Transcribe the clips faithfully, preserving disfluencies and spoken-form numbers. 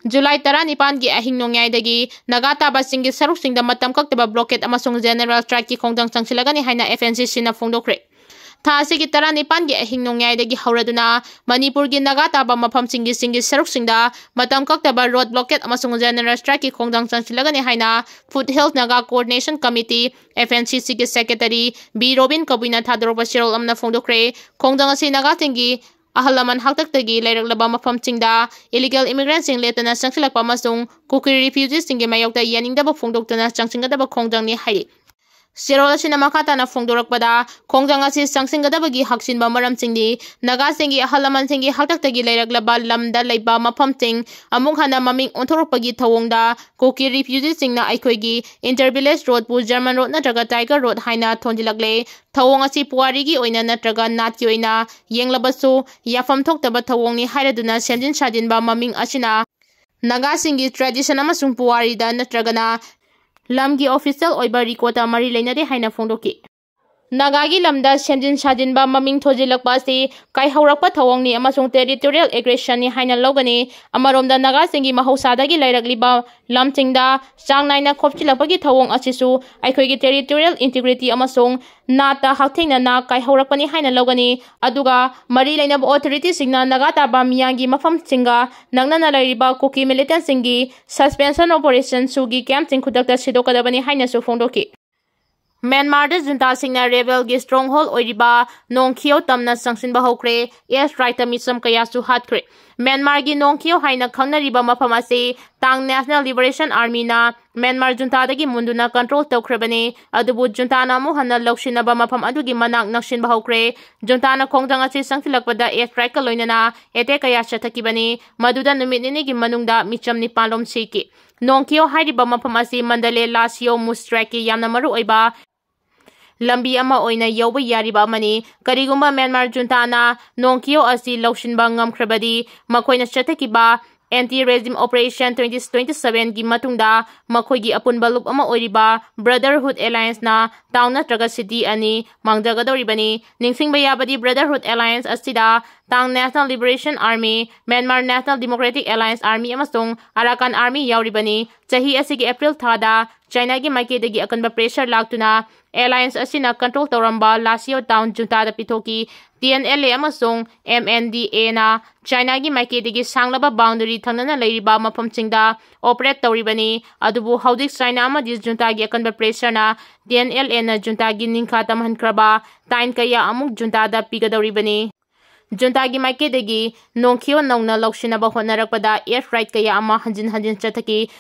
July ꯇꯔꯥꯅꯤꯄꯥꯟꯒꯤ ꯑꯍꯤꯡ ꯅꯣꯡꯌꯥꯏꯗꯒꯤ ꯅꯥꯒꯥ ꯇꯥꯕꯁꯤꯡꯒꯤ ꯁꯔꯨꯛꯁꯤꯡꯗ ꯃꯇꯝ ꯀꯛꯇꯕ blockade ꯑꯃꯁꯨꯡ general strikeꯀꯤ ꯈꯣꯡꯖꯪ ꯆꯪꯁꯤꯜꯂꯒꯅꯤ ꯍꯥꯏꯅ F N C Cꯅ ꯐꯣꯡꯗꯣꯛꯈ꯭ꯔꯦ꯫ ꯊꯥ ꯑꯁꯤꯒꯤ ꯇꯔꯥꯅꯤꯄꯥꯟꯒꯤ ꯑꯍꯤꯡ ꯅꯣꯡꯌꯥꯏꯗꯒꯤ ꯍꯧꯔꯗꯨꯅ ꯃꯅꯤꯄꯨꯔꯒꯤ ꯅꯥꯒꯥ ꯇꯥꯕ ꯃꯐꯝꯁꯤꯡꯒꯤ ꯁꯤꯡꯒꯤ ꯁꯔꯨꯛꯁꯤꯡꯗ ꯃꯇꯝ ꯀꯛꯇꯕ road blockade ꯑꯃꯁꯨꯡ general strikeꯀꯤ ꯈꯣꯡꯖꯪ ꯆꯪꯁꯤꯜꯂꯒꯅꯤ ꯍꯥꯏꯅ Foothill Naga Coordination Committee, F N C Cꯒꯤ secretary B ꯔꯣꯕꯤꯟ ꯀꯕꯨꯏꯅ ꯊꯥꯗꯣꯔꯛꯄ ꯆꯦꯔꯣꯜ ꯑꯃꯅ ꯐꯣꯡꯗꯣꯛꯈ꯭ꯔꯦ꯫ ꯈꯣꯡꯖꯪ ꯑꯁꯤ ꯅꯥꯒꯥꯁꯤꯡꯒꯤ ꯑꯍꯜ ꯂꯃꯟ ꯍꯥꯛꯇꯛꯇꯒꯤ ꯂꯩꯔꯛꯂꯕ ꯃꯐꯝꯁꯤꯡꯗ illegal immigrantꯁꯤꯡ ꯂꯦꯞꯇꯅ ꯆꯪꯁꯤꯜꯂꯛꯄ ꯑꯃꯁꯨꯡ ꯀꯨꯀꯤ refugeesꯁꯤꯡꯒꯤ ꯃꯥꯌꯣꯛꯇ ꯌꯥꯅꯤꯡꯗꯕ ꯐꯣꯡꯗꯣꯛꯇꯨꯅ ꯆꯪꯁꯤꯟꯒꯗꯕ ꯈꯣꯡꯖꯪꯅꯤ ꯍꯥꯏꯔꯤ꯫ ꯆꯦꯔꯣꯜ ꯑꯁꯤꯅ ꯃꯈꯥ ꯇꯥꯅ ꯐꯣꯡꯗꯣꯔꯛꯄꯗ, ꯈꯣꯡꯖꯪ ꯑꯁꯤ ꯆꯪꯁꯤꯟꯒꯗꯕꯒꯤ ꯍꯛꯆꯤꯟꯕ ꯃꯔꯝꯁꯤꯡꯗꯤ ꯅꯥꯒꯥꯁꯤꯡꯒꯤ ꯑꯍꯜ ꯂꯃꯟꯁꯤꯡꯒꯤ ꯍꯥꯛꯇꯛꯇꯒꯤ ꯂꯩꯔꯛꯂꯕ ꯂꯝꯗ ꯂꯩꯕ ꯃꯐꯝꯁꯤꯡ ꯑꯃꯨꯛ ꯍꯟꯅ ꯃꯃꯤꯡ ꯑꯣꯟꯊꯣꯔꯛꯄꯒꯤ ꯊꯧꯑꯣꯡꯗ ꯀꯨꯀꯤ refugeesꯁꯤꯡꯅ ꯑꯩꯈꯣꯏꯒꯤ inter-village roadꯄꯨ German road ꯅꯠꯇ꯭ꯔꯒ Tiger Road ꯍꯥꯏꯅ ꯊꯣꯟꯖꯤꯜꯂꯛꯂꯦ꯫ ꯊꯧꯑꯣꯡ ꯑꯁꯤ ꯄꯨꯋꯥꯔꯤꯒꯤ ꯑꯣꯏꯅ ꯅꯠꯇ꯭ꯔꯒ ꯅꯥꯠꯀꯤ ꯑꯣꯏꯅ ꯌꯦꯡꯂꯕꯁꯨ ꯌꯥꯐꯝ ꯊꯣꯛꯇꯕ ꯊꯧꯑꯣꯡꯅꯤ ꯍꯥꯏꯔꯗꯨꯅ ꯁꯦꯝꯖꯤꯟ ꯁꯥꯖꯤꯟꯕ ꯃꯃꯤꯡ ꯑꯁꯤꯅ ꯅꯥꯒꯥꯁꯤꯡꯒꯤ tradition ꯑꯃꯁꯨꯡ ꯄꯨꯋꯥꯔꯤꯗ ꯅꯠꯇ꯭ꯔꯒꯅ ꯂꯝꯒꯤ official ꯑꯣꯏꯕ recordꯇ ꯃꯔꯤ ꯂꯩꯅꯗꯦ ꯍꯥꯏꯅ ꯐꯣꯡꯗꯣꯛꯈꯤ꯫ ꯅꯥꯒꯥꯒꯤ ꯂꯝꯗ ꯁꯦꯝꯖꯤꯟ ꯁꯥꯖꯤꯟꯕ ꯃꯃꯤꯡ ꯊꯣꯟꯖꯤꯜꯂꯛꯄ ꯑꯁꯤ ꯀꯥꯏꯍꯧꯔꯛꯄ ꯊꯧꯑꯣꯡꯅꯤ ꯑꯃꯁꯨꯡ territorial aggressionꯅꯤ ꯍꯥꯏꯅ ꯂꯧꯒꯅꯤ꯫ ꯑꯃꯔꯣꯝꯗ ꯅꯥꯒꯥꯁꯤꯡꯒꯤ ꯃꯍꯧꯁꯥꯗꯒꯤ ꯂꯩꯔꯛꯂꯤꯕ ꯂꯝꯁꯤꯡꯗ ꯆꯥꯡ ꯅꯥꯏꯅ ꯈꯣꯞꯆꯤꯜꯂꯛꯄꯒꯤ ꯊꯧꯑꯣꯡ ꯑꯁꯤꯁꯨ ꯑꯩꯈꯣꯏꯒꯤ territorial integrity ꯑꯃꯁꯨꯡ ꯅꯥꯠꯇ ꯍꯛꯊꯦꯡꯅꯅ ꯀꯥꯏꯍꯧꯔꯛꯄꯅꯤ ꯍꯥꯏꯅ ꯂꯧꯒꯅꯤ꯫ ꯑꯗꯨꯒ ꯃꯔꯤ ꯂꯩꯅꯕ authorityꯁꯤꯡꯅ ꯅꯥꯒꯥ ꯇꯥꯕ ꯃꯤꯌꯥꯝꯒꯤ ꯃꯐꯝꯁꯤꯡꯒ ꯅꯛꯅꯅ ꯂꯩꯔꯤꯕ ꯀꯨꯀꯤ militantꯁꯤꯡꯒꯤ suspension operation ꯁꯨꯒꯤ campꯁꯤꯡ ꯈꯨꯗꯛꯇ ꯁꯤꯗꯣꯛꯀꯗꯕꯅꯤ ꯍꯥꯏꯅꯁꯨ ꯐꯣꯡꯗꯣꯛꯈꯤ꯫ ꯃ꯭ꯌꯥꯟꯃꯥꯔꯗ juntaꯁꯤꯡꯅ rebelꯒꯤ stronghold ꯑꯣꯏꯔꯤꯕ ꯅꯣꯡꯈꯤꯌꯣ ꯇꯝꯅ ꯆꯪꯁꯤꯟꯕ ꯍꯧꯈ꯭ꯔꯦ꯫ Air strikeꯇ ꯃꯤꯆꯝ ꯀꯌꯥꯁꯨ ꯍꯥꯠꯈ꯭ꯔꯦ꯫ ꯃ꯭ꯌꯥꯟꯃꯥꯔꯒꯤ ꯅꯣꯡꯈꯤꯌꯣ ꯍꯥꯏꯅ ꯈꯪꯅꯔꯤꯕ ꯃꯐꯝ ꯑꯁꯤ Ta'ang National Liberation Armyꯅ ꯃ꯭ꯌꯥꯟꯃꯥꯔ juntaꯗꯒꯤ ꯃꯨꯟꯗꯨꯅ control ꯇꯧꯈ꯭ꯔꯕꯅꯤ꯫ ꯑꯗꯨꯕꯨ juntaꯅ ꯑꯃꯨꯛ ꯍꯟꯅ ꯂꯧꯁꯤꯟꯅꯕ ꯃꯐꯝ ꯑꯗꯨꯒꯤ ꯃꯅꯥꯛ ꯅꯛꯁꯤꯟꯕ ꯍꯧꯈ꯭ꯔꯦ꯫ Juntaꯅ ꯈꯣꯡꯖꯪ ꯑꯁꯤ ꯆꯪꯁꯤꯜꯂꯛꯄꯗ air strikeꯀ ꯂꯣꯏꯅꯅ attack ꯀꯌꯥ ꯆꯠꯊꯈꯤꯕꯅꯤ꯫ ꯃꯗꯨꯗ ꯅꯨꯃꯤꯠ ꯅꯤꯅꯤꯒꯤ ꯃꯅꯨꯡꯗ ꯃꯤꯆꯝ ꯅꯤꯄꯥꯟ ꯔꯣꯝ ꯁꯤꯈꯤ꯫ ꯅꯣꯡꯈꯤꯌꯣ ꯍꯥꯏꯔꯤꯕ ꯃꯐꯝ ꯑꯁꯤ ꯃꯟꯗꯂꯦ ꯂꯥꯁꯤꯌꯣ ꯃꯨꯁꯇ꯭ꯔꯦꯛꯀꯤ ꯌꯥꯝꯅ ꯃꯔꯨ ꯑꯣꯏꯕ ꯂꯝꯕꯤ ꯑꯃ ꯑꯣꯏꯅ ꯌꯧꯕ ꯌꯥꯔꯤꯕ ꯑꯃꯅꯤ꯫ ꯀꯔꯤꯒꯨꯝꯕ ꯃ꯭ꯌꯥꯟꯃꯥꯔ juntaꯅ ꯅꯣꯡꯈꯤꯌꯣ ꯑꯁꯤ ꯂꯧꯁꯤꯟꯕ ꯉꯝꯈ꯭ꯔꯕꯗꯤ, ꯃꯈꯣꯏꯅ ꯆꯠꯊꯈꯤꯕ Anti-regime operation twenty twenty-seven ꯒꯤ ꯃꯇꯨꯡꯗ ꯃꯈꯣꯏꯒꯤ ꯑꯄꯨꯟꯕ ꯂꯨꯞ ꯑꯃ ꯑꯣꯏꯔꯤꯕ Brotherhood Alliance ꯅ town ꯅꯠꯇ꯭ꯔꯒ city ꯑꯅꯤ ꯃꯥꯡꯖꯒꯗꯧꯔꯤꯕꯅꯤ꯫ ꯅꯤꯡꯁꯤꯡꯕ ꯌꯥꯕꯗꯤ, Brotherhood Alliance ꯑꯁꯤꯗ Ta'ang National Liberation Army, Myanmar National Democratic Alliance Army ꯑꯃꯁꯨꯡ Arakan Army ꯌꯥꯎꯔꯤꯕꯅꯤ꯫ ꯆꯍꯤ ꯑꯁꯤꯒꯤ April ꯊꯥꯗ China ꯒꯤ ꯃꯥꯏꯀꯩꯗꯒꯤ ꯑꯀꯟꯕ pressure ꯂꯥꯛꯇꯨꯅ alliance ꯑꯁꯤꯅ control ꯇꯧꯔꯝꯕ Laiseo town junta the ꯄꯤꯊꯣꯛꯈꯤ꯫ T N L A ꯑꯃꯁꯨꯡ M N D A ꯅ China ꯒꯤ ꯃꯥꯏꯀꯩꯗꯒꯤ ꯁꯥꯡꯂꯕ boundary ꯊꯪꯅꯅ ꯂꯩꯔꯤꯕ ꯃꯐꯝꯁꯤꯡꯗ operate ꯇꯧꯔꯤꯕꯅꯤ꯫ ꯑꯗꯨꯕꯨ ꯍꯧꯖꯤꯛ China ꯑꯃꯗꯤ junta ꯒꯤ ꯑꯀꯟꯕ pressure ꯅ T N L A ꯅ junta ꯒꯤ ꯅꯤꯡꯈꯥ ꯇꯝꯍꯟꯈ꯭ꯔꯕ ꯇꯥꯏꯟ ꯀꯌꯥ ꯑꯃꯨꯛ junta ꯗ ꯄꯤꯒꯗꯧꯔꯤꯕꯅꯤ꯫ Junta ꯒꯤ ꯃꯥꯏꯀꯩꯗꯒꯤ Nongkhio ꯅꯧꯅ ꯂꯧꯁꯤꯟꯅꯕ ꯍꯣꯠꯅꯔꯛꯄꯗ air raid ꯀꯌꯥ ꯑꯃ ꯍꯟꯖꯤꯟ ꯍꯟꯖꯤꯟ ꯆꯠꯊꯈꯤ꯫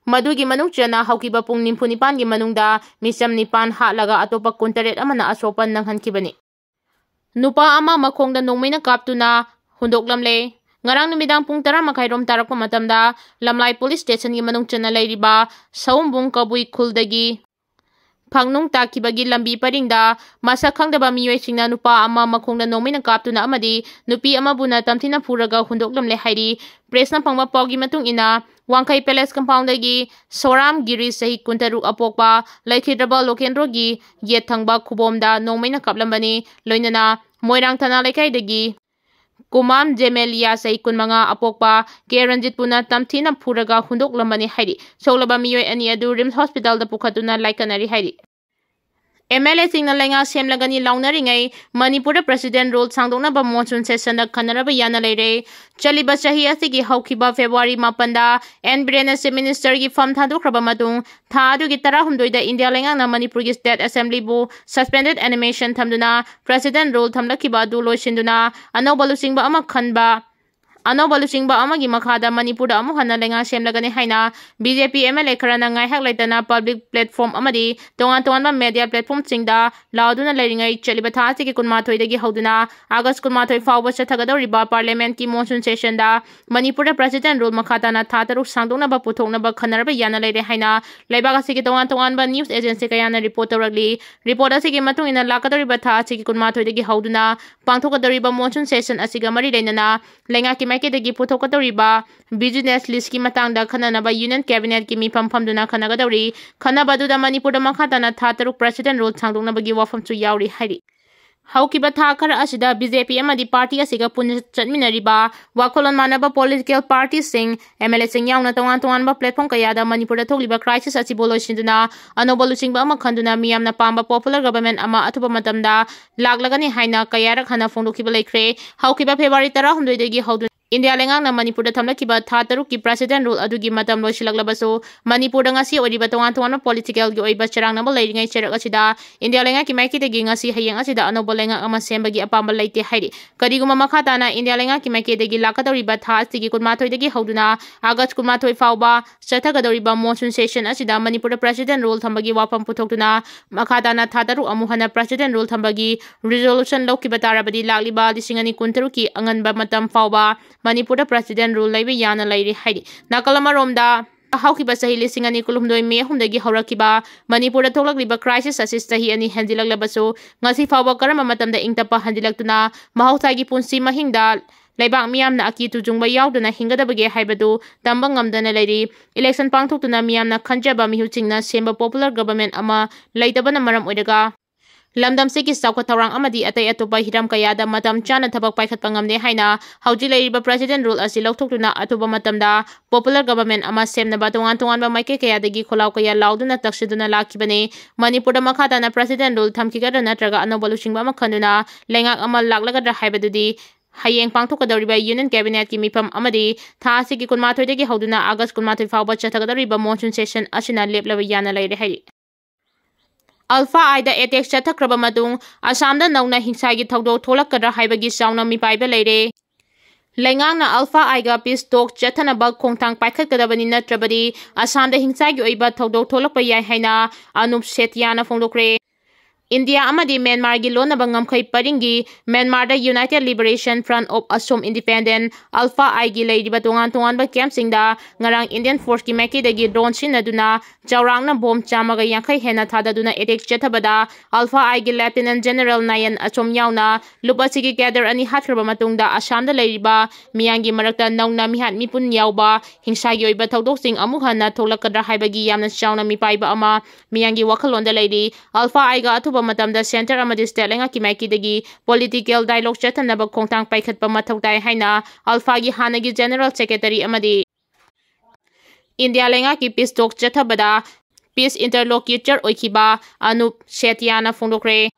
ꯃꯗꯨꯒꯤ ꯃꯅꯨꯡ ꯆꯟꯅ ꯍꯧꯈꯤꯕ ꯄꯨꯡ ꯅꯤꯐꯨ ꯅꯤꯄꯥꯟꯒꯤ ꯃꯅꯨꯡꯗ ꯃꯤꯆꯝ ꯅꯤꯄꯥꯟ ꯍꯥꯠꯂꯒ ꯑꯇꯣꯞꯄ ꯀꯨꯟꯇꯔꯦꯠ ꯑꯃꯅ ꯑꯁꯣꯛꯄ ꯅꯪꯍꯟꯈꯤꯕꯅꯤ꯫ ꯅꯨꯄꯥ ꯑꯃ ꯃꯈꯣꯡꯗ ꯅꯣꯡꯃꯩꯅ ꯀꯥꯞꯇꯨꯅ ꯍꯨꯟꯗꯣꯛꯂꯝꯂꯦ꯫ ꯉꯔꯥꯡ ꯅꯨꯃꯤꯗꯥꯡ ꯄꯨꯡ ꯇꯔꯥ ꯃꯈꯥꯏ ꯔꯣꯝ ꯇꯥꯔꯛꯄ ꯃꯇꯝꯗ ꯂꯝꯂꯥꯏ police station ꯒꯤ ꯃꯅꯨꯡ ꯆꯟꯅ ꯂꯩꯔꯤꯕ ꯁꯥꯎꯝꯕꯨꯡ ꯀꯕꯨꯏ ꯈꯨꯜꯗꯒꯤ ꯐꯥꯡꯅꯨꯡ ꯇꯥꯈꯤꯕꯒꯤ ꯂꯝꯕꯤ ꯄꯔꯤꯡꯗ ꯃꯁꯛ ꯈꯪꯗꯕ ꯃꯤꯑꯣꯏꯁꯤꯡꯅ ꯅꯨꯄꯥ ꯑꯃ ꯃꯈꯣꯡꯗ ꯅꯣꯡꯃꯩꯅ ꯀꯥꯞꯇꯨꯅ ꯑꯃꯗꯤ ꯅꯨꯄꯤ ꯑꯃꯕꯨꯅ ꯇꯝꯊꯤꯅ ꯐꯨꯔꯒ ꯍꯨꯟꯗꯣꯛꯂꯝꯂꯦ ꯍꯥꯏꯔꯤ꯫ Press ꯅ ꯐꯪꯕ ꯄꯥꯎꯒꯤ ꯃꯇꯨꯡ ꯏꯟꯅ, ꯋꯥꯡꯈꯩ palace compound ꯗꯒꯤ ꯁꯣꯔꯥꯝ ꯒꯤꯔꯤ, ꯆꯍꯤ ꯀꯨꯟꯇꯔꯨꯛ ꯑꯄꯣꯛꯄ, ꯂꯩꯈꯤꯗ꯭ꯔꯕ ꯂꯣꯀꯦꯟꯗ꯭ꯔꯣꯒꯤ ꯌꯦꯠ ꯊꯪꯕ ꯈꯨꯕꯣꯝꯗ ꯅꯣꯡꯃꯩꯅ ꯀꯥꯞꯂꯝꯕꯅꯤ꯫ ꯂꯣꯏꯅꯅ ꯃꯣꯏꯔꯥꯡ ꯊꯥꯅꯥ ꯂꯩꯀꯥꯏꯗꯒꯤ ꯀꯨꯃꯥꯝ ꯖꯦꯃꯦꯂꯤꯌꯥ, ꯆꯍꯤ ꯀꯨꯟꯃꯉꯥ ꯑꯄꯣꯛꯄ, ꯀꯦ ꯔꯟꯖꯤꯠꯄꯨꯅ ꯇꯝꯊꯤꯅ ꯐꯨꯔꯒ ꯍꯨꯟꯗꯣꯛꯂꯝꯕꯅꯤ ꯍꯥꯏꯔꯤ꯫ ꯁꯣꯛꯂꯕ ꯃꯤꯑꯣꯏ ꯑꯅꯤ ꯑꯗꯨ RIMS hospital ꯗ ꯄꯨꯈꯠꯇꯨꯅ ꯂꯥꯏꯀꯠꯅꯔꯤ ꯍꯥꯏꯔꯤ꯫ M L A ꯁꯤꯡꯅ ꯂꯩꯉꯥꯛ ꯁꯦꯝꯂꯒꯅꯤ ꯂꯥꯎꯅꯔꯤꯉꯩ, ꯃꯅꯤꯄꯨꯔꯗ President Rule ꯁꯥꯡꯗꯣꯛꯅꯕ monsoon session ꯗ ꯈꯟꯅꯔꯕ ꯌꯥꯅ ꯂꯩꯔꯦ꯫ ꯆꯠꯂꯤꯕ ꯆꯍꯤ ꯑꯁꯤꯒꯤ ꯍꯧꯈꯤꯕ February ꯃꯥꯄꯟꯗ N ꯕꯤꯔꯦꯟꯅ Chief Minister ꯒꯤ ꯐꯝ ꯊꯥꯗꯣꯛꯈ꯭ꯔꯕ ꯃꯇꯨꯡ, ꯊꯥ ꯑꯗꯨꯒꯤ ꯇꯔꯥꯍꯨꯝꯗꯣꯏꯗ ꯏꯟꯗꯤꯌꯥ ꯂꯩꯉꯥꯛꯅ ꯃꯅꯤꯄꯨꯔꯒꯤ state assembly ꯕꯨ suspended animation ꯊꯝꯗꯨꯅ President Rule ꯊꯝꯂꯛꯈꯤꯕ ꯑꯗꯨ ꯂꯣꯏꯁꯤꯟꯗꯨꯅ ꯑꯅꯧꯕ ꯂꯨꯆꯤꯡꯕ ꯑꯃ ꯈꯟꯕ, ꯑꯅꯧꯕ ꯂꯨꯆꯤꯡꯕ ꯑꯃꯒꯤ ꯃꯈꯥꯗ ꯃꯅꯤꯄꯨꯔꯗ ꯑꯃꯨꯛ ꯍꯟꯅ ꯂꯩꯉꯥꯛ ꯁꯦꯝꯂꯒꯅꯤ ꯍꯥꯏꯅ B J P M L A ꯈꯔꯅ ꯉꯥꯏꯍꯥꯛ ꯂꯩꯇꯅ public platform ꯑꯃꯗꯤ ꯇꯣꯉꯥꯟ ꯇꯣꯉꯥꯟꯕ media platform ꯁꯤꯡꯗ ꯂꯥꯎꯗꯨꯅ ꯂꯩꯔꯤꯉꯩ, ꯆꯠꯂꯤꯕ ꯊꯥ ꯑꯁꯤꯒꯤ ꯀꯨꯟꯃꯥꯊꯣꯏꯗꯒꯤ ꯍꯧꯗꯨꯅ August ꯀꯨꯟꯃꯥꯊꯣꯏ ꯐꯥꯎꯕ ꯆꯠꯊꯒꯗꯧꯔꯤꯕ Parliament ꯀꯤ monsoon session ꯗ ꯃꯅꯤꯄꯨꯔꯗ President Rule ꯃꯈꯥ ꯇꯥꯅ ꯊꯥ ꯇꯔꯨꯛ ꯁꯥꯡꯗꯣꯛꯅꯕ ꯄꯨꯊꯣꯛꯅꯕ ꯈꯟꯅꯔꯕ ꯌꯥꯅ ꯂꯩꯔꯦ ꯍꯥꯏꯅ ꯂꯩꯕꯥꯛ ꯑꯁꯤꯒꯤ ꯇꯣꯉꯥꯟ ꯇꯣꯉꯥꯟꯕ news agency ꯀꯌꯥꯅ report ꯇꯧꯔꯛꯂꯤ꯫ Report ꯑꯁꯤꯒꯤ ꯃꯇꯨꯡ ꯏꯟꯅ, ꯂꯥꯛꯀꯗꯧꯔꯤꯕ ꯊꯥ ꯑꯁꯤꯒꯤ ꯀꯨꯟꯃꯥꯊꯣꯏꯗꯒꯤ ꯍꯧꯗꯨꯅ ꯄꯥꯡꯊꯣꯛꯀꯗꯧꯔꯤꯕ monsoon session ꯑꯁꯤꯒ ꯃꯔꯤ ꯂꯩꯅꯅ ꯂꯩꯉꯥꯛꯀꯤ ꯃꯥꯏꯀꯩꯗꯒꯤ ꯄꯨꯊꯣꯛꯀꯗꯧꯔꯤꯕ business listꯀꯤ ꯃꯇꯥꯡꯗ ꯈꯟꯅꯅꯕ Union Cabinetꯀꯤ ꯃꯤꯐꯝ ꯐꯝꯗꯨꯅ ꯈꯟꯅꯒꯗꯧꯔꯤ꯫ ꯈꯟꯅꯕ ꯑꯗꯨꯗ ꯃꯅꯤꯄꯨꯔꯗ ꯃꯈꯥ ꯇꯥꯅ ꯊꯥ ꯇꯔꯨꯛ President Rule ꯁꯥꯡꯗꯣꯛꯅꯕꯒꯤ ꯋꯥꯐꯝꯁꯨ ꯌꯥꯎꯔꯤ ꯍꯥꯏꯔꯤ꯫ ꯍꯧꯈꯤꯕ ꯊꯥ ꯈꯔ ꯑꯁꯤꯗ BJP ꯑꯃꯗꯤ party ꯑꯁꯤꯒ ꯄꯨꯟꯅ ꯆꯠꯃꯤꯟꯅꯔꯤꯕ ꯋꯥꯈꯜꯂꯣꯟ ꯃꯥꯟꯅꯕ political partyꯁꯤꯡ, MLAꯁꯤꯡ ꯌꯥꯎꯅ ꯇꯣꯉꯥꯟ ꯇꯣꯉꯥꯟꯕ platform ꯀꯌꯥꯗ ꯃꯅꯤꯄꯨꯔꯗ ꯊꯣꯛꯂꯤꯕ crisis ꯑꯁꯤꯕꯨ ꯂꯣꯏꯁꯤꯟꯗꯨꯅ ꯑꯅꯧꯕ ꯂꯨꯆꯤꯡꯕ ꯑꯃ ꯈꯟꯗꯨꯅ ꯃꯤꯌꯥꯝꯅ ꯄꯥꯝꯕ popular government ꯑꯃ ꯑꯊꯨꯕ ꯃꯇꯝꯗ ꯂꯥꯛꯂꯒꯅꯤ ꯍꯥꯏꯅ ꯀꯌꯥꯔꯛ ꯍꯟꯅ ꯐꯣꯡꯗꯣꯛꯈꯤꯕ ꯂꯩꯈ꯭ꯔꯦ꯫ ꯍꯧꯈꯤꯕ February ꯇꯔꯥꯍꯨꯝꯗꯣꯏꯗꯒꯤ ꯍꯧꯗꯨꯅ ꯏꯟꯗꯤꯌꯥ ꯂꯩꯉꯥꯛꯅ ꯃꯅꯤꯄꯨꯔꯗ ꯊꯝꯂꯛꯈꯤꯕ ꯊꯥ ꯇꯔꯨꯛꯀꯤ President Rule ꯑꯗꯨꯒꯤ ꯃꯇꯝ ꯂꯣꯏꯁꯤꯜꯂꯛꯂꯕꯁꯨ, ꯃꯅꯤꯄꯨꯔꯗ ꯉꯁꯤ ꯑꯣꯏꯔꯤꯕ ꯇꯣꯉꯥꯟ ꯇꯣꯉꯥꯟꯕ politicalꯒꯤ ꯑꯣꯏꯕ ꯆꯔꯥꯡꯅꯕ ꯂꯩꯔꯤꯉꯩ ꯆꯩꯔꯛ ꯑꯁꯤꯗ ꯏꯟꯗꯤꯌꯥ ꯂꯩꯉꯥꯛꯀꯤ ꯃꯥꯏꯀꯩꯗꯒꯤ ꯉꯁꯤ ꯍꯌꯦꯡ ꯑꯁꯤꯗ ꯑꯅꯧꯕ ꯂꯩꯉꯥꯛ ꯑꯃ ꯁꯦꯝꯕꯒꯤ ꯑꯄꯥꯝꯕ ꯂꯩꯇꯦ ꯍꯥꯏꯔꯤ꯫ ꯀꯔꯤꯒꯨꯝꯕ ꯃꯈꯥ ꯇꯥꯅ ꯏꯟꯗꯤꯌꯥ ꯂꯩꯉꯥꯛꯀꯤ ꯃꯥꯏꯀꯩꯗꯒꯤ ꯂꯥꯛꯀꯗꯧꯔꯤꯕ ꯊꯥ ꯑꯁꯤꯒꯤ ꯀꯨꯟꯃꯥꯊꯣꯏꯗꯒꯤ ꯍꯧꯗꯨꯅ August ꯀꯨꯟꯃꯥꯊꯣꯏ ꯐꯥꯎꯕ ꯆꯠꯊꯒꯗꯧꯔꯤꯕ monsoon session ꯑꯁꯤꯗ ꯃꯅꯤꯄꯨꯔꯗ President Rule ꯊꯝꯕꯒꯤ ꯋꯥꯐꯝ ꯄꯨꯊꯣꯛꯇꯨꯅ ꯃꯈꯥ ꯇꯥꯅ ꯊꯥ ꯇꯔꯨꯛ ꯑꯃꯨꯛ ꯍꯟꯅ President Rule ꯊꯝꯕꯒꯤ resolution ꯂꯧꯈꯤꯕ ꯇꯥꯔꯕꯗꯤ, ꯂꯥꯛꯂꯤꯕ ꯂꯤꯁꯤꯡ ꯑꯅꯤ ꯀꯨꯟꯇꯔꯨꯛꯀꯤ ꯑꯉꯟꯕ ꯃꯇꯝ ꯐꯥꯎꯕ ꯃꯅꯤꯄꯨꯔꯗ President Rule ꯂꯩꯕ ꯌꯥꯅ ꯂꯩꯔꯤ ꯍꯥꯏꯔꯤ꯫ ꯅꯥꯀꯜ ꯑꯃꯔꯣꯝꯗ, ꯍꯧꯈꯤꯕ ꯆꯍꯤ ꯂꯤꯁꯤꯡ ꯑꯅꯤ ꯀꯨꯟꯍꯨꯝꯗꯣꯏ May ꯑꯍꯨꯝꯗꯒꯤ ꯍꯧꯔꯛꯈꯤꯕ ꯃꯅꯤꯄꯨꯔꯗ ꯊꯣꯛꯂꯛꯂꯤꯕ crisis ꯑꯁꯤ ꯆꯍꯤ ꯑꯅꯤ ꯍꯦꯟꯖꯤꯜꯂꯛꯂꯕꯁꯨ, ꯉꯁꯤ ꯐꯥꯎꯕ ꯀꯔꯝꯕ ꯃꯇꯝꯗ ꯏꯪ ꯇꯞꯄ ꯍꯟꯖꯤꯜꯂꯛꯇꯨꯅ ꯃꯍꯧꯁꯥꯒꯤ ꯄꯨꯟꯁꯤ ꯃꯍꯤꯡꯗ ꯂꯩꯕꯥꯛ ꯃꯤꯌꯥꯝꯅ ꯑꯀꯤ ꯇꯨꯖꯨꯡꯕ ꯌꯥꯎꯗꯅ ꯍꯤꯡꯒꯗꯕꯒꯦ ꯍꯥꯏꯕꯗꯨ ꯇꯝꯕ ꯉꯝꯗꯅ ꯂꯩꯔꯤ꯫ Election ꯄꯥꯡꯊꯣꯛꯇꯨꯅ ꯃꯤꯌꯥꯝꯅ ꯈꯟꯖꯕ ꯃꯤꯍꯨꯠꯁꯤꯡꯅ ꯁꯦꯝꯕ popular government ꯑꯃ ꯂꯩꯇꯕꯅ ꯃꯔꯝ ꯑꯣꯏꯔꯒ, ꯂꯝꯗꯝꯁꯤꯒꯤ ꯆꯥꯎꯈꯠ ꯊꯧꯔꯥꯡ ꯑꯃꯗꯤ ꯑꯇꯩ ꯑꯇꯣꯞꯄ ꯍꯤꯔꯝ ꯀꯌꯥꯗ ꯃꯇꯝ ꯆꯥꯅ ꯊꯕꯛ ꯄꯥꯏꯈꯠꯄ ꯉꯝꯗꯦ ꯍꯥꯏꯅ ꯍꯧꯖꯤꯛ ꯂꯩꯔꯤꯕ President Rule ꯑꯁꯤ ꯂꯧꯊꯣꯛꯇꯨꯅ ꯑꯊꯨꯕ ꯃꯇꯝꯗ popular government ꯑꯃ ꯁꯦꯝꯅꯕ ꯇꯣꯉꯥꯟ ꯇꯣꯉꯥꯟꯕ ꯃꯥꯏꯀꯩ ꯀꯌꯥꯗꯒꯤ ꯈꯣꯜꯂꯥꯎ ꯀꯌꯥ ꯂꯥꯎꯗꯨꯅ ꯇꯛꯁꯤꯟꯗꯨꯅ ꯂꯥꯛꯈꯤꯕꯅꯤ꯫ ꯃꯅꯤꯄꯨꯔꯗ ꯃꯈꯥ ꯇꯥꯅ President Rule ꯊꯝꯈꯤꯒꯗ꯭ꯔꯥ ꯅꯠꯇ꯭ꯔꯒ ꯑꯅꯧꯕ ꯂꯨꯆꯤꯡꯕ ꯑꯃ ꯈꯟꯗꯨꯅ ꯂꯩꯉꯥꯛ ꯑꯃ ꯂꯥꯛꯂꯒꯗ꯭ꯔꯥ ꯍꯥꯏꯕꯗꯨꯗꯤ ꯍꯌꯦꯡ ꯄꯥꯡꯊꯣꯛꯀꯗꯧꯔꯤꯕ Union Cabinetꯀꯤ ꯃꯤꯐꯝ ꯑꯃꯗꯤ ꯊꯥ ꯑꯁꯤꯒꯤ ꯀꯨꯟꯃꯥꯊꯣꯏꯗꯒꯤ ꯍꯧꯗꯨꯅ August ꯀꯨꯟꯃꯥꯊꯣꯏ ꯐꯥꯎꯕ ꯆꯠꯊꯒꯗꯧꯔꯤꯕ monsoon session ꯑꯁꯤꯅ ꯂꯦꯞꯂꯕ ꯌꯥꯅ ꯂꯩꯔꯦ ꯍꯥꯏꯔꯤ꯫ Alpha Iꯗ attack ꯆꯠꯊꯈ꯭ꯔꯕ ꯃꯇꯨꯡ ꯑꯁꯥꯝꯗ ꯅꯧꯅ ꯍꯤꯡꯁꯥꯒꯤ ꯊꯧꯗꯣꯛ ꯊꯣꯛꯂꯛꯀꯗ꯭ꯔꯥ ꯍꯥꯏꯕꯒꯤ ꯆꯥꯎꯅ ꯃꯤꯄꯥꯏꯕ ꯂꯩꯔꯦ꯫ ꯂꯩꯉꯥꯛꯅ Alpha Iꯒ peace talk ꯆꯠꯊꯅꯕ ꯈꯣꯡꯊꯥꯡ ꯄꯥꯏꯈꯠꯀꯗꯕꯅꯤ, ꯅꯠꯇ꯭ꯔꯕꯗꯤ ꯑꯁꯥꯝꯗ ꯍꯤꯡꯁꯥꯒꯤ ꯑꯣꯏꯕ ꯊꯧꯗꯣꯛ ꯊꯣꯛꯂꯛꯄ ꯌꯥꯏ ꯍꯥꯏꯅ ꯑꯅꯨꯞ ꯁꯦꯇꯤꯌꯥꯅ ꯐꯣꯡꯗꯣꯛꯈ꯭ꯔꯦ꯫ ꯏꯟꯗꯤꯌꯥ ꯑꯃꯗꯤ ꯃ꯭ꯌꯥꯟꯃꯥꯔꯒꯤ ꯂꯣꯟꯅꯕ ꯉꯝꯈꯩ ꯄꯔꯤꯡꯒꯤ ꯃ꯭ꯌꯥꯟꯃꯥꯔꯗ United Liberation Front of Assam Independent, ULFA-I ꯒꯤ ꯂꯩꯔꯤꯕ ꯇꯣꯉꯥꯟ ꯇꯣꯉꯥꯟꯕ camp ꯁꯤꯡꯗ ꯉꯔꯥꯡ Indian force ꯀꯤ ꯃꯥꯏꯀꯩꯗꯒꯤ drone ꯁꯤꯖꯤꯟꯅꯗꯨꯅ ꯆꯥꯎꯔꯥꯛꯅ bomb ꯆꯥꯝꯃꯒ ꯌꯥꯡꯈꯩ ꯍꯦꯟꯅ ꯊꯥꯗꯗꯨꯅ attack ꯆꯠꯊꯕꯗ ULFA-I ꯒꯤ Lieutenant General ꯅꯥꯌꯟ ꯑꯆꯣꯝ ꯌꯥꯎꯅ ꯂꯨꯞ ꯑꯁꯤꯒꯤ cadre ꯑꯅꯤ ꯍꯥꯠꯈ꯭ꯔꯕ ꯃꯇꯨꯡꯗ ꯑꯁꯥꯝꯗ ꯂꯩꯔꯤꯕ ꯃꯤꯌꯥꯝꯒꯤ ꯃꯔꯛꯇ ꯅꯧꯅ ꯃꯤꯍꯥꯠ ꯃꯤꯄꯨꯟ ꯌꯥꯎꯕ ꯍꯤꯡꯁꯥꯒꯤ ꯑꯣꯏꯕ ꯊꯧꯗꯣꯛꯁꯤꯡ ꯑꯃꯨꯛ ꯍꯟꯅ ꯊꯣꯛꯂꯛꯀꯗ꯭ꯔꯥ ꯍꯥꯏꯕꯒꯤ ꯌꯥꯝꯅ ꯆꯥꯎꯅ ꯃꯤꯄꯥꯏꯕ ꯑꯃ ꯃꯤꯌꯥꯝꯒꯤ ꯋꯥꯈꯜꯂꯣꯟꯗ ꯂꯩꯔꯤ꯫ ULFA-I ꯒ ꯑꯊꯨꯕ ꯃꯇꯝꯗ centre ꯑꯃꯗꯤ state ꯂꯩꯉꯥꯛꯀꯤ ꯃꯥꯏꯀꯩꯗꯒꯤ political dialogue ꯆꯠꯊꯅꯕ ꯈꯣꯡꯊꯥꯡ ꯄꯥꯏꯈꯠꯄ ꯃꯊꯧ ꯇꯥꯏ ꯍꯥꯏꯅ ULFA-I ꯒꯤ ꯍꯥꯟꯅꯒꯤ General Secretary ꯑꯃꯗꯤ ꯏꯟꯗꯤꯌꯥ ꯂꯩꯉꯥꯛꯀꯤ peace talk ꯆꯠꯊꯕꯗ peace interlocutor ꯑꯣꯏꯈꯤꯕ ꯑꯅꯨꯞ ꯁꯦꯇꯤꯌꯥꯅ ꯐꯣꯡꯗꯣꯛꯈ꯭ꯔꯦ꯫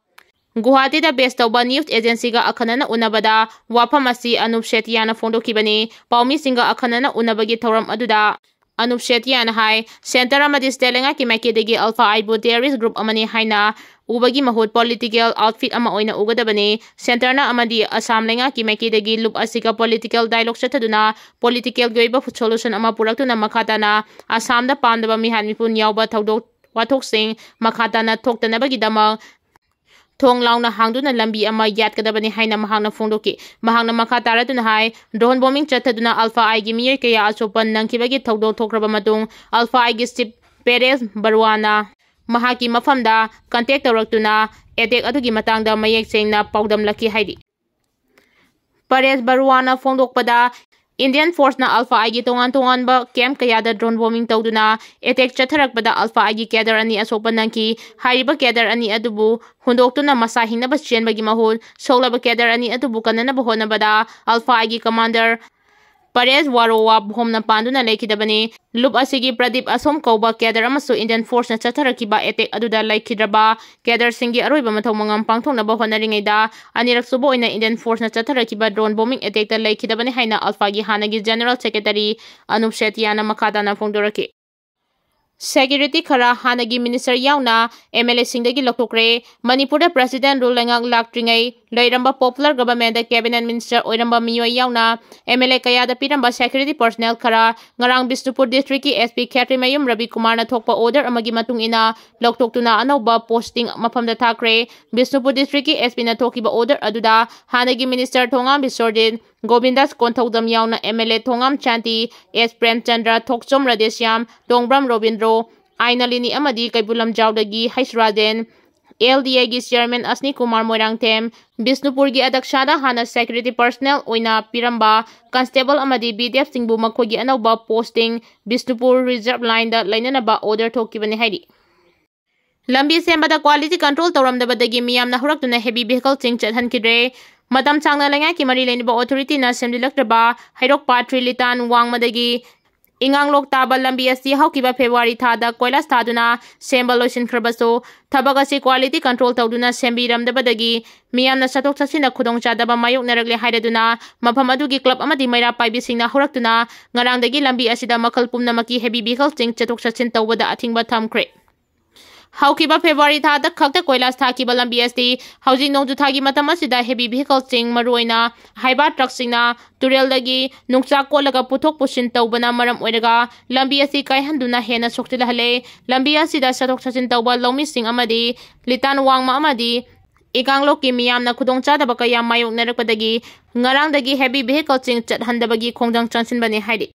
ꯒꯨꯋꯥꯍꯥꯇꯤꯗ base ꯇꯧꯕ news agency ꯒ ꯑꯈꯟꯅꯅ ꯎꯅꯕꯗ ꯋꯥꯐꯝ ꯑꯁꯤ ꯑꯅꯨꯞ ꯁꯦꯇꯤꯌꯥꯅ ꯐꯣꯡꯗꯣꯛꯈꯤꯕꯅꯤ꯫ ꯄꯥꯎꯃꯤꯁꯤꯡꯒ ꯑꯈꯟꯅꯅ ꯎꯅꯕꯒꯤ ꯊꯧꯔꯝ ꯑꯗꯨꯗ ꯑꯅꯨꯞ ꯁꯦꯇꯤꯌꯥꯅ ꯍꯥꯏ, centre ꯑꯃꯗꯤ state ꯂꯩꯉꯥꯛꯀꯤ ꯃꯥꯏꯀꯩꯗꯒꯤ ULFA-I ꯕꯨ terrorist group ꯑꯃꯅꯤ ꯍꯥꯏꯅ ꯎꯕꯒꯤ ꯃꯍꯨꯠ political outfit ꯑꯃ ꯑꯣꯏꯅ ꯎꯒꯗꯕꯅꯤ꯫ Centre ꯅ ꯑꯃꯗꯤ ꯑꯁꯥꯝ ꯂꯩꯉꯥꯛꯀꯤ ꯃꯥꯏꯀꯩꯗꯒꯤ ꯂꯨꯞ ꯑꯁꯤꯒ political dialogue ꯆꯠꯊꯗꯨꯅ political ꯒꯤ ꯑꯣꯏꯕ solution ꯑꯃ ꯄꯨꯔꯛꯇꯨꯅ ꯃꯈꯥ ꯇꯥꯅ ꯑꯁꯥꯝꯗ ꯄꯥꯝꯗꯕ ꯃꯤꯍꯥꯠ ꯃꯤꯄꯨꯟ ꯌꯥꯎꯕ ꯊꯧꯗꯣꯛ ꯋꯥꯊꯣꯛꯁꯤꯡ ꯃꯈꯥ ꯇꯥꯅ ꯊꯣꯛꯇꯅꯕꯒꯤꯗꯃꯛ ꯊꯣꯡ ꯂꯥꯎꯅ ꯍꯥꯡꯗꯨꯅ ꯂꯝꯕꯤ ꯑꯃ ꯌꯥꯠꯀꯗꯕꯅꯤ ꯍꯥꯏꯅ ꯃꯍꯥꯛꯅ ꯐꯣꯡꯗꯣꯛꯈꯤ꯫ ꯃꯍꯥꯛꯅ ꯃꯈꯥ ꯇꯥꯔꯗꯨꯅ ꯍꯥꯏ, drone bombing ꯆꯠꯊꯗꯨꯅ ULFA-I ꯒꯤ ꯃꯤꯑꯣꯏ ꯀꯌꯥ ꯑꯁꯣꯛꯄ ꯅꯪꯈꯤꯕꯒꯤ ꯊꯧꯗꯣꯛ ꯊꯣꯛꯈ꯭ꯔꯕ ꯃꯇꯨꯡ ULFA-I ꯒꯤ chief ꯄꯦꯔꯦꯁ ꯕꯔꯨꯋꯥꯅ ꯃꯍꯥꯛꯀꯤ ꯃꯐꯝꯗ contact ꯇꯧꯔꯛꯇꯨꯅ attack ꯑꯗꯨꯒꯤ ꯃꯇꯥꯡꯗ ꯃꯌꯦꯛ ꯁꯦꯡꯅ ꯄꯥꯎꯗꯝꯂꯛꯈꯤ ꯍꯥꯏꯔꯤ꯫ ꯄꯔꯦꯁ ꯕꯔꯨꯋꯥꯅ ꯐꯣꯡꯗꯣꯛꯄꯗ, Indian force ꯅ ULFA-I ꯒꯤ ꯇꯣꯉꯥꯟ ꯇꯣꯉꯥꯟꯕ camp ꯀꯌꯥꯗ drone bombing ꯇꯧꯗꯨꯅ attack ꯆꯠꯊꯔꯛꯄꯗ ULFA-I ꯒꯤ cadre ꯑꯅꯤ ꯑꯁꯣꯛꯄ ꯅꯪꯈꯤ꯫ ꯍꯥꯏꯔꯤꯕ cadre ꯑꯅꯤ ꯑꯗꯨꯕꯨ ꯍꯨꯟꯗꯣꯛꯇꯨꯅ ꯃꯁꯥ ꯍꯤꯡꯅꯕ ꯆꯦꯟꯕꯒꯤ ꯃꯍꯨꯠ ꯁꯣꯛꯂꯕ cadre ꯑꯅꯤ ꯑꯗꯨꯕꯨ ꯀꯟꯅꯅꯕ ꯍꯣꯠꯅꯕꯗ ULFA-I ꯒꯤ commander ꯄꯔꯦꯁ ꯋꯥꯔꯣꯋꯥ bomb ꯅ ꯄꯥꯟꯗꯨꯅ ꯂꯩꯈꯤꯗꯕꯅꯤ꯫ ꯂꯨꯞ ꯑꯁꯤꯒꯤ ꯄ꯭ꯔꯗꯤꯞ ꯑꯁꯣꯝ ꯀꯧꯕ cadre ꯑꯃꯁꯨ Indian force ꯅ ꯆꯠꯊꯔꯛꯈꯤꯕ attack ꯑꯗꯨꯗ ꯂꯩꯈꯤꯗ꯭ꯔꯕ cadre ꯁꯤꯡꯒꯤ ꯑꯔꯣꯏꯕ ꯃꯊꯧ ꯃꯉꯝ ꯄꯥꯡꯊꯣꯛꯅꯕ ꯍꯣꯠꯅꯔꯤꯉꯩꯗ ꯑꯅꯤꯔꯛ ꯁꯨꯕ ꯑꯣꯏꯅ Indian force ꯅ ꯆꯠꯊꯔꯛꯈꯤꯕ drone bombing attack ꯇ ꯂꯩꯈꯤꯗꯕꯅꯤ ꯍꯥꯏꯅ ULFA-I ꯒꯤ ꯍꯥꯟꯅꯒꯤ General Secretary ꯑꯅꯨꯞ ꯁꯦꯇꯤꯌꯥꯅ ꯃꯈꯥ ꯇꯥꯅ ꯐꯣꯡꯗꯣꯔꯛꯈꯤ꯫ Security ꯈꯔ ꯍꯥꯟꯅꯒꯤ minister ꯌꯥꯎꯅ M L A ꯁꯤꯡꯗꯒꯤ ꯂꯧꯊꯣꯛꯈ꯭ꯔꯦ꯫ ꯃꯅꯤꯄꯨꯔꯗ president rule ꯂꯩꯉꯥꯛ ꯂꯥꯛꯇ꯭ꯔꯤꯉꯩ ꯂꯩꯔꯝꯕ Popular Governmentꯇ Cabinet Minister ꯑꯣꯏꯔꯝꯕ ꯃꯤꯑꯣꯏ ꯌꯥꯎꯅ M L A ꯀꯌꯥꯗ ꯄꯤꯔꯝꯕ security personnel ꯈꯔ ꯉꯔꯥꯡ ꯕꯤꯁꯅꯨꯄꯨꯔ districtꯀꯤ S P ꯈꯦꯇ꯭ꯔꯤꯃꯌꯨꯝ ꯔꯕꯤꯀꯨꯃꯥꯔꯅ ꯊꯣꯛꯄ order ꯑꯃꯒꯤ ꯃꯇꯨꯡ ꯏꯟꯅ ꯂꯧꯊꯣꯛꯇꯨꯅ ꯑꯅꯧꯕ posting ꯃꯐꯝꯗ ꯊꯥꯈ꯭ꯔꯦ꯫ ꯕꯤꯁꯅꯨꯄꯨꯔ districtꯀꯤ S Pꯅ ꯊꯣꯛꯈꯤꯕ order ꯑꯗꯨꯗ ꯍꯥꯟꯅꯒꯤ Minister ꯊꯣꯉꯥꯝ ꯕꯤꯁ꯭ꯋꯔꯖꯤꯠ, ꯒꯣꯕꯤꯟꯗꯥꯁ ꯀꯣꯟꯊꯧꯖꯝ ꯌꯥꯎꯅ M L A Thongam Shanti, S Premchandra, ꯊꯣꯛꯆꯣꯝ ꯔꯥꯙꯦꯁ꯭ꯌꯥꯝ, ꯇꯣꯡꯕ꯭ꯔꯥꯝ ꯔꯣꯕꯤꯟꯗ꯭ꯔꯣ, ꯑꯥꯏ ꯅꯂꯤꯅꯤ ꯑꯃꯗꯤ ꯀꯩꯕꯨꯜ ꯂꯝꯖꯥꯎꯗꯒꯤ ꯍꯩꯁ Rajen, L D Aꯒꯤ Chairman ꯑꯁꯅꯤ Kumar Moirangthem, ꯕꯤꯁꯅꯨꯄꯨꯔꯒꯤ ꯑꯗꯛꯁꯥꯗ ꯍꯥꯟꯅ security personnel ꯑꯣꯏꯅ ꯄꯤꯔꯝꯕ constable ꯑꯃꯗꯤ B D Fꯁꯤꯡꯕꯨ ꯃꯈꯣꯏꯒꯤ ꯑꯅꯧꯕ posting ꯕꯤꯁꯅꯨꯄꯨꯔ reserve lineꯗ ꯂꯩꯅꯅꯕ order ꯊꯣꯛꯈꯤꯕꯅꯤ ꯍꯥꯏꯔꯤ꯫ ꯂꯝꯕꯤ ꯁꯦꯝꯕꯗ quality control ꯇꯧꯔꯝꯗꯕꯗꯒꯤ ꯃꯤꯌꯥꯝꯅ ꯍꯧꯔꯛꯇꯨꯅ heavy vehicleꯁꯤꯡ ꯆꯠꯍꯟꯈꯤꯗ꯭ꯔꯦ꯫ ꯃꯇꯝ ꯁꯥꯡꯅ ꯂꯩꯉꯥꯛꯀꯤ ꯃꯔꯤ ꯂꯩꯅꯕ authorityꯅ ꯁꯦꯝꯖꯤꯜꯂꯛꯇ꯭ꯔꯕ ꯍꯩꯔꯣꯛ ꯄꯥꯠꯇ꯭ꯔꯤ ꯂꯤꯇꯥꯟ ꯋꯥꯡꯃꯗꯒꯤ ꯏꯉꯥꯡꯂꯣꯛ ꯇꯥꯕ ꯂꯝꯕꯤ ꯑꯁꯤ ꯍꯧꯈꯤꯕ February ꯊꯥꯗ ꯀꯣꯏꯂꯥꯁ ꯊꯥꯗꯨꯅ ꯁꯦꯝꯕ ꯂꯣꯏꯁꯤꯟꯈ꯭ꯔꯕꯁꯨ, ꯊꯕꯛ ꯑꯁꯤ quality control ꯇꯧꯗꯨꯅ ꯁꯦꯝꯕꯤꯔꯝꯗꯕꯗꯒꯤ ꯃꯤꯌꯥꯝꯅ ꯆꯠꯊꯣꯛ ꯆꯠꯁꯤꯟꯗ ꯈꯨꯗꯣꯡꯆꯥꯗꯕ ꯃꯥꯌꯣꯛꯅꯔꯛꯂꯦ ꯍꯥꯏꯔꯗꯨꯅ, ꯃꯐꯝ ꯑꯗꯨꯒꯤ club ꯑꯃꯗꯤ ꯃꯩꯔꯥ ꯄꯥꯏꯕꯤꯁꯤꯡꯅ ꯍꯧꯔꯛꯇꯨꯅ ꯉꯔꯥꯡꯗꯒꯤ ꯂꯝꯕꯤ ꯑꯁꯤꯗ ꯃꯈꯜ ꯄꯨꯝꯅꯃꯛꯀꯤ heavy vehicleꯁꯤꯡ ꯆꯠꯊꯣꯛ ꯆꯠꯁꯤꯟ ꯇꯧꯕꯗ ꯑꯊꯤꯡꯕ ꯊꯝꯈ꯭ꯔꯦ꯫ ꯍꯧꯈꯤꯕ February ꯊꯥꯗ ꯈꯛꯇ ꯀꯣꯏꯂꯥꯁ ꯊꯥꯈꯤꯕ ꯂꯝꯕꯤ ꯑꯁꯤ ꯍꯧꯖꯤꯛ ꯅꯣꯡꯖꯨ ꯊꯥꯒꯤ ꯃꯇꯝ ꯑꯁꯤꯗ heavy vehicleꯁꯤꯡ, ꯃꯔꯨꯑꯣꯏꯅ ꯍꯥꯏꯕꯥ truckꯁꯤꯡꯅ ꯇꯨꯔꯦꯜꯗꯒꯤ ꯅꯨꯡꯆꯥꯛ ꯀꯣꯠꯂꯒ ꯄꯨꯊꯣꯛ ꯄꯨꯁꯤꯟ ꯇꯧꯕꯅ ꯃꯔꯝ ꯑꯣꯏꯔꯒ ꯂꯝꯕꯤ ꯑꯁꯤ ꯀꯥꯏꯍꯟꯗꯨꯅ ꯍꯦꯟꯅ ꯁꯣꯛꯆꯤꯜꯍꯜꯂꯦ꯫ ꯂꯝꯕꯤ ꯑꯁꯤꯗ ꯆꯠꯊꯣꯛ ꯆꯠꯁꯤꯟ ꯇꯧꯕ ꯂꯧꯃꯤꯁꯤꯡ ꯑꯃꯗꯤ ꯂꯤꯇꯥꯟ ꯋꯥꯡꯃ ꯑꯃꯗꯤ ꯏꯀꯥꯡꯂꯣꯛꯀꯤ ꯃꯤꯌꯥꯝꯅ ꯈꯨꯗꯣꯡꯆꯥꯗꯕ ꯀꯌꯥ ꯃꯥꯌꯣꯛꯅꯔꯛꯄꯗꯒꯤ ꯉꯔꯥꯡꯗꯒꯤ heavy vehicleꯁꯤꯡ ꯆꯠꯍꯟꯗꯕꯒꯤ ꯈꯣꯡꯖꯪ ꯆꯪꯁꯤꯟꯕꯅꯤ ꯍꯥꯏꯔꯤ꯫